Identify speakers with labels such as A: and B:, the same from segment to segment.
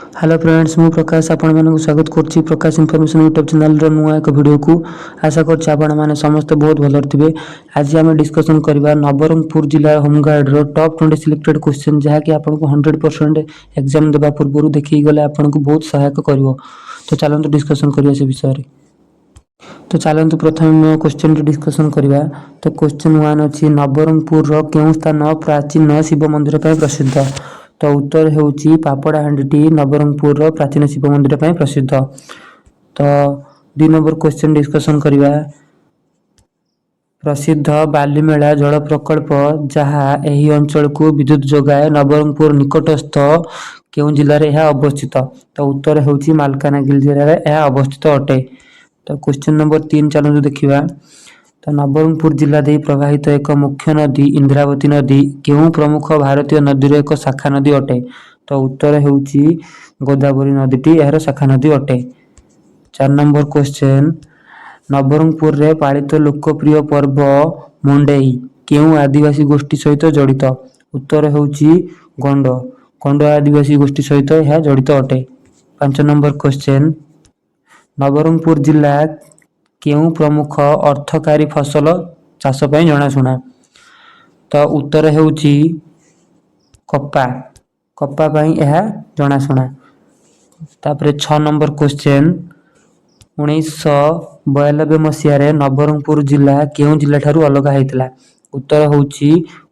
A: Hello friends, ମୁଁ ପ୍ରକାଶ ଆପଣମାନଙ୍କୁ ସ୍ୱାଗତ କରୁଛି ପ୍ରକାଶ ଇନଫର୍ମେସନ୍ ୟୁଟ୍ୟୁବ୍ ଚ୍ୟାନେଲ୍ର ନୂଆ ଏକ ଭିଡ଼ିଓକୁ। ଆଶା କରୁଛି ଆପଣମାନେ ସମସ୍ତେ ବହୁତ ଭଲରେ ଥିବେ। ଆଜି ଆମେ ଡିସ୍କସନ୍ କରିବା ନବରଙ୍ଗପୁର ଜିଲ୍ଲା ହୋମଗାର୍ଡ଼ର ଟପ୍ 20 ସିଲେକ୍ଟେଡ୍ କ୍ୱେଶ୍ଚନ୍, ଯାହାକି ଆପଣଙ୍କୁ 100% ଏକ୍ଜାମ୍ ଦେବା ପୂର୍ବରୁ ଦେଖିକି ଗଲେ ଆପଣଙ୍କୁ ବହୁତ ସହାୟକ କରିବ। ତ ଚାଲନ୍ତୁ ଡିସ୍କସନ୍ କରିବା ସେ ବିଷୟରେ। ତ ଚାଲନ୍ତୁ, ପ୍ରଥମେ ମୋ କ୍ୱେଶ୍ଚନ୍ଟି ଡିସ୍କସନ୍ କରିବା। ତ କ୍ୱେଶ୍ଚନ୍ 1 ଅଛି, ନବରଙ୍ଗପୁରର କେଉଁ ସ୍ଥାନ ପ୍ରାଚୀନ ଶିବ ମନ୍ଦିର ପାଇଁ ପ୍ରସିଦ୍ଧ? ତ ଉତ୍ତର ହେଉଛି ପାପଡ଼ାହାଣ୍ଡିଟି ନବରଙ୍ଗପୁରର ପ୍ରାଚୀନ ଶିବ ମନ୍ଦିର ପାଇଁ ପ୍ରସିଦ୍ଧ। ତ 2 ନମ୍ବର କ୍ୱେଶ୍ଚନ୍ ଡିସ୍କସନ୍ କରିବା। ପ୍ରସିଦ୍ଧ ବାଲିମେଳା ଜଳ ପ୍ରକଳ୍ପ, ଯାହା ଏହି ଅଞ୍ଚଳକୁ ବିଦ୍ୟୁତ ଯୋଗାଏ, ନବରଙ୍ଗପୁର ନିକଟସ୍ଥ କେଉଁ ଜିଲ୍ଲାରେ ଏହା ଅବସ୍ଥିତ? ତ ଉତ୍ତର ହେଉଛି ମାଲକାନଗିରି ଜିଲ୍ଲାରେ ଏହା ଅବସ୍ଥିତ ଅଟେ। ତ କ୍ୱେଶ୍ଚନ୍ ନମ୍ବର 3 ଚାଲନ୍ତୁ ଦେଖିବା। ତ ନବରଙ୍ଗପୁର ଜିଲ୍ଲା ଦେଇ ପ୍ରବାହିତ ଏକ ମୁଖ୍ୟ ନଦୀ ଇନ୍ଦ୍ରାବତୀ ନଦୀ କେଉଁ ପ୍ରମୁଖ ଭାରତୀୟ ନଦୀର ଏକ ଶାଖା ନଦୀ ଅଟେ? ତ ଉତ୍ତର ହେଉଛି ଗୋଦାବରୀ ନଦୀଟି ଏହାର ଶାଖା ନଦୀ ଅଟେ। 4 ନମ୍ବର କ୍ୱେଶ୍ଚନ୍, ନବରଙ୍ଗପୁରରେ ପାଳିତ ଲୋକପ୍ରିୟ ପର୍ବ ମଣ୍ଡେଇ କେଉଁ ଆଦିବାସୀ ଗୋଷ୍ଠୀ ସହିତ ଜଡ଼ିତ? ଉତ୍ତର ହେଉଛି ଗଣ୍ଡ। ଗଣ୍ଡ ଆଦିବାସୀ ଗୋଷ୍ଠୀ ସହିତ ଏହା ଜଡ଼ିତ ଅଟେ। 5 ନମ୍ବର କ୍ୱେଶ୍ଚନ୍, ନବରଙ୍ଗପୁର ଜିଲ୍ଲା କେଉଁ ପ୍ରମୁଖ ଅର୍ଥକାରୀ ଫସଲ ଚାଷ ପାଇଁ ଜଣାଶୁଣା? ତ ଉତ୍ତର ହେଉଛି କପା। କପା ପାଇଁ ଏହା ଜଣାଶୁଣା। ତାପରେ 6 ନମ୍ବର କ୍ୱେଶ୍ଚନ୍, 1992 ମସିହାରେ ନବରଙ୍ଗପୁର ଜିଲ୍ଲା କେଉଁ ଜିଲ୍ଲାଠାରୁ ଅଲଗା ହେଇଥିଲା? ଉତ୍ତର ହେଉଛି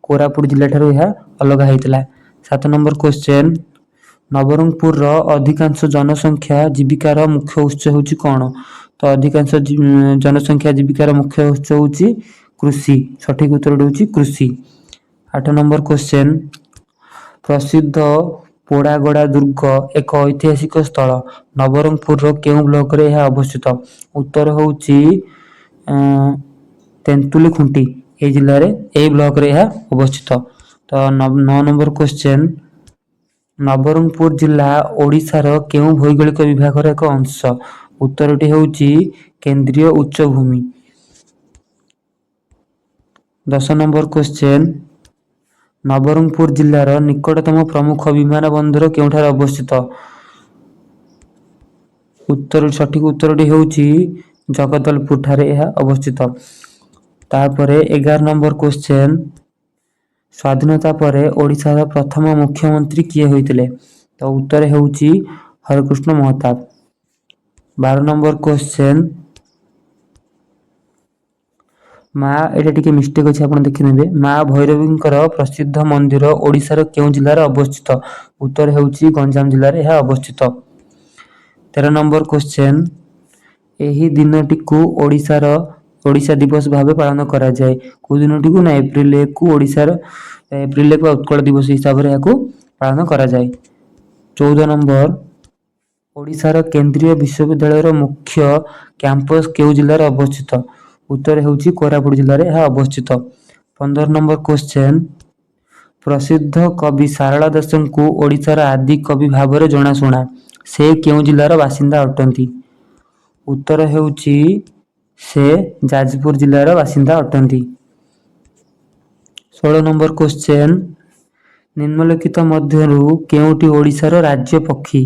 A: କୋରାପୁଟ ଜିଲ୍ଲାଠାରୁ ଏହା ଅଲଗା ହେଇଥିଲା। 7 ନମ୍ବର କ୍ୱେଶ୍ଚନ୍, ନବରଙ୍ଗପୁରର ଅଧିକାଂଶ ଜନସଂଖ୍ୟା ଜୀବିକାର ମୁଖ୍ୟ ଉତ୍ସ ହେଉଛି କ'ଣ? ତ ଅଧିକାଂଶ ଜନସଂଖ୍ୟା ଜୀବିକାର ମୁଖ୍ୟ ଉତ୍ସ ହେଉଛି କୃଷି। ସଠିକ ଉତ୍ତରଟି ହେଉଛି କୃଷି। 8 ନମ୍ବର କ୍ୱେଶ୍ଚନ୍, ପ୍ରସିଦ୍ଧ ପୋଡ଼ାଗଡ଼ା ଦୁର୍ଗ ଏକ ଐତିହାସିକ ସ୍ଥଳ। ନବରଙ୍ଗପୁରର କେଉଁ ବ୍ଲକରେ ଏହା ଅବସ୍ଥିତ? ଉତ୍ତର ହେଉଛି ତେନ୍ତୁଲି ଖୁଣ୍ଟି ଏଇ ଜିଲ୍ଲାରେ, ଏଇ ବ୍ଲକରେ ଏହା ଅବସ୍ଥିତ। ତ 9 ନମ୍ବର କ୍ୱେଶ୍ଚନ୍, ନବରଙ୍ଗପୁର ଜିଲ୍ଲା ଓଡ଼ିଶାର କେଉଁ ଭୌଗୋଳିକ ବିଭାଗର ଏକ ଅଂଶ? ଉତ୍ତରଟି ହେଉଛି କେନ୍ଦ୍ରୀୟ ଉଚ୍ଚଭୂମି। 10 ନମ୍ବର କ୍ୱେଶ୍ଚନ୍, ନବରଙ୍ଗପୁର ଜିଲ୍ଲାର ନିକଟତମ ପ୍ରମୁଖ ବିମାନ ବନ୍ଦର କେଉଁଠାରେ ଅବସ୍ଥିତ? ଉତ୍ତର, ସଠିକ ଉତ୍ତରଟି ହେଉଛି ଜଗଦଲପୁର ଠାରେ ଏହା ଅବସ୍ଥିତ। ତାପରେ 11 ନମ୍ବର କ୍ୱେଶ୍ଚନ୍, ସ୍ୱାଧୀନତା ପରେ ଓଡ଼ିଶାର ପ୍ରଥମ ମୁଖ୍ୟମନ୍ତ୍ରୀ କିଏ ହୋଇଥିଲେ? ତ ଉତ୍ତର ହେଉଛି ହରେକୃଷ୍ଣ ମହତାବ। 12 ନମ୍ବର କ୍ୱେଶ୍ଚନ୍, ମା, ଏଇଟା ଟିକେ ମିଷ୍ଟେକ୍ ଅଛି, ଆପଣ ଦେଖିନେବେ। ମା ଭୈରବୀଙ୍କର ପ୍ରସିଦ୍ଧ ମନ୍ଦିର ଓଡ଼ିଶାର କେଉଁ ଜିଲ୍ଲାରେ ଅବସ୍ଥିତ? ଉତ୍ତର ହେଉଛି ଗଞ୍ଜାମ ଜିଲ୍ଲାରେ ଏହା ଅବସ୍ଥିତ। 13 ନମ୍ବର କ୍ୱେଶ୍ଚନ୍, ଏହି ଦିନଟିକୁ ଓଡ଼ିଶାର ଓଡ଼ିଶା ଦିବସ ଭାବେ ପାଳନ କରାଯାଏ। କେଉଁ ଦିନଟିକୁ ନା ଏପ୍ରିଲ 1କୁ ଓଡ଼ିଶାର ଏପ୍ରିଲ 1 ବା ଉତ୍କଳ ଦିବସ ହିସାବରେ ଏହାକୁ ପାଳନ କରାଯାଏ। 14 ନମ୍ବର, ଓଡ଼ିଶାର କେନ୍ଦ୍ରୀୟ ବିଶ୍ୱବିଦ୍ୟାଳୟର ମୁଖ୍ୟ କ୍ୟାମ୍ପସ କେଉଁ ଜିଲ୍ଲାରେ ଅବସ୍ଥିତ? ଉତ୍ତର ହେଉଛି କୋରାପୁଟ ଜିଲ୍ଲାରେ ଏହା ଅବସ୍ଥିତ। 15 ନମ୍ବର କ୍ୱେଶ୍ଚନ୍, ପ୍ରସିଦ୍ଧ କବି ସାରଳା ଦାସଙ୍କୁ ଓଡ଼ିଶାର ଆଦି କବି ଭାବରେ ଜଣାଶୁଣା। ସେ କେଉଁ ଜିଲ୍ଲାର ବାସିନ୍ଦା ଅଟନ୍ତି? ଉତ୍ତର ହେଉଛି ସେ ଯାଜପୁର ଜିଲ୍ଲାର ବାସିନ୍ଦା ଅଟନ୍ତି। 16 ନମ୍ବର କ୍ୱେଶ୍ଚନ୍, ନିମ୍ନଲିଖିତ ମଧ୍ୟରୁ କେଉଁଟି ଓଡ଼ିଶାର ରାଜ୍ୟ ପକ୍ଷୀ?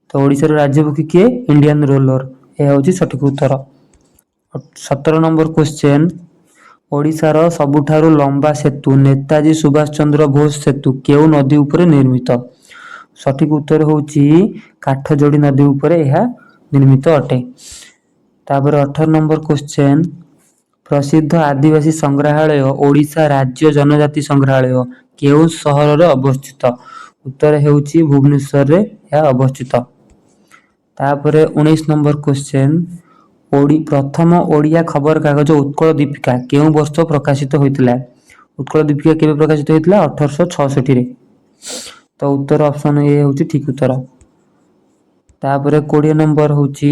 A: ତ ଓଡ଼ିଶାର ରାଜ୍ୟ ପକ୍ଷୀ କିଏ? Indian roller. ଏହା ହେଉଛି ସଠିକ ଉତ୍ତର। 17 ନମ୍ବର କ୍ୱେଶ୍ଚନ୍, ଓଡ଼ିଶାର ସବୁଠାରୁ ଲମ୍ବା ସେତୁ ନେତାଜୀ ସୁଭାଷ ଚନ୍ଦ୍ର ବୋଷ ସେତୁ କେଉଁ ନଦୀ ଉପରେ ନିର୍ମିତ? ସଠିକ ଉତ୍ତର ହେଉଛି କାଠଯୋଡ଼ି ନଦୀ ଉପରେ ଏହା ନିର୍ମିତ ଅଟେ। ତାପରେ 18 ନମ୍ବର କ୍ୱେଶ୍ଚନ୍, ପ୍ରସିଦ୍ଧ ଆଦିବାସୀ ସଂଗ୍ରହାଳୟ ଓଡ଼ିଶା ରାଜ୍ୟ ଜନଜାତି ସଂଗ୍ରହାଳୟ କେଉଁ ସହରରେ ଅବସ୍ଥିତ? ଉତ୍ତର ହେଉଛି ଭୁବନେଶ୍ୱରରେ ଏହା ଅବସ୍ଥିତ। ତାପରେ 19 ନମ୍ବର କ୍ୱେଶ୍ଚନ୍, ପ୍ରଥମ ଓଡ଼ିଆ ଖବରକାଗଜ ଉତ୍କଳ ଦୀପିକା କେଉଁ ବର୍ଷ ପ୍ରକାଶିତ ହୋଇଥିଲା? ଉତ୍କଳ ଦୀପିକା କେବେ ପ୍ରକାଶିତ ହୋଇଥିଲା? 1866ରେ। ତ ଉତ୍ତର ଅପସନ୍ ଏ ହେଉଛି ଠିକ ଉତ୍ତର। ତାପରେ 20 ନମ୍ବର ହେଉଛି,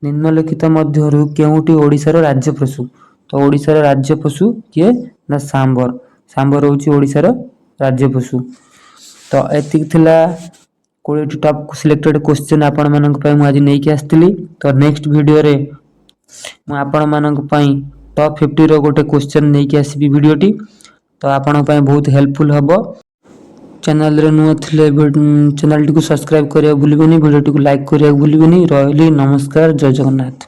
A: ନିମ୍ନଲିଖିତ ମଧ୍ୟରୁ କେଉଁଟି ଓଡ଼ିଶାର ରାଜ୍ୟ ପଶୁ? ତ ଓଡ଼ିଶାର ରାଜ୍ୟ ପଶୁ କିଏ ନା ସାମ୍ବର। ସାମ୍ବର ହେଉଛି ଓଡ଼ିଶାର ରାଜ୍ୟ ପଶୁ। ତ ଏତିକି ଥିଲା 20ଟି ଟପ୍ ସିଲେକ୍ଟେଡ୍ କ୍ୱେଶ୍ଚନ୍ ଆପଣମାନଙ୍କ ପାଇଁ ମୁଁ ଆଜି ନେଇକି ଆସିଥିଲି। ତ ନେକ୍ସଟ ଭିଡ଼ିଓରେ ମୁଁ ଆପଣମାନଙ୍କ ପାଇଁ ଟପ୍ 50ର ଗୋଟେ କ୍ୱେଶ୍ଚନ୍ ନେଇକି ଆସିବି ଭିଡ଼ିଓଟି। ତ ଆପଣଙ୍କ ପାଇଁ ବହୁତ ହେଲ୍ପଫୁଲ୍ ହେବ। ଚ୍ୟାନେଲରେ ନୂଆ ଥିଲେ ଚ୍ୟାନେଲଟିକୁ ସବସ୍କ୍ରାଇବ୍ କରିବାକୁ ଭୁଲିବେନି, ଭିଡ଼ିଓଟିକୁ ଲାଇକ୍ କରିବାକୁ ଭୁଲିବେନି। ରହିଲି, ନମସ୍କାର, ଜୟ ଜଗନ୍ନାଥ।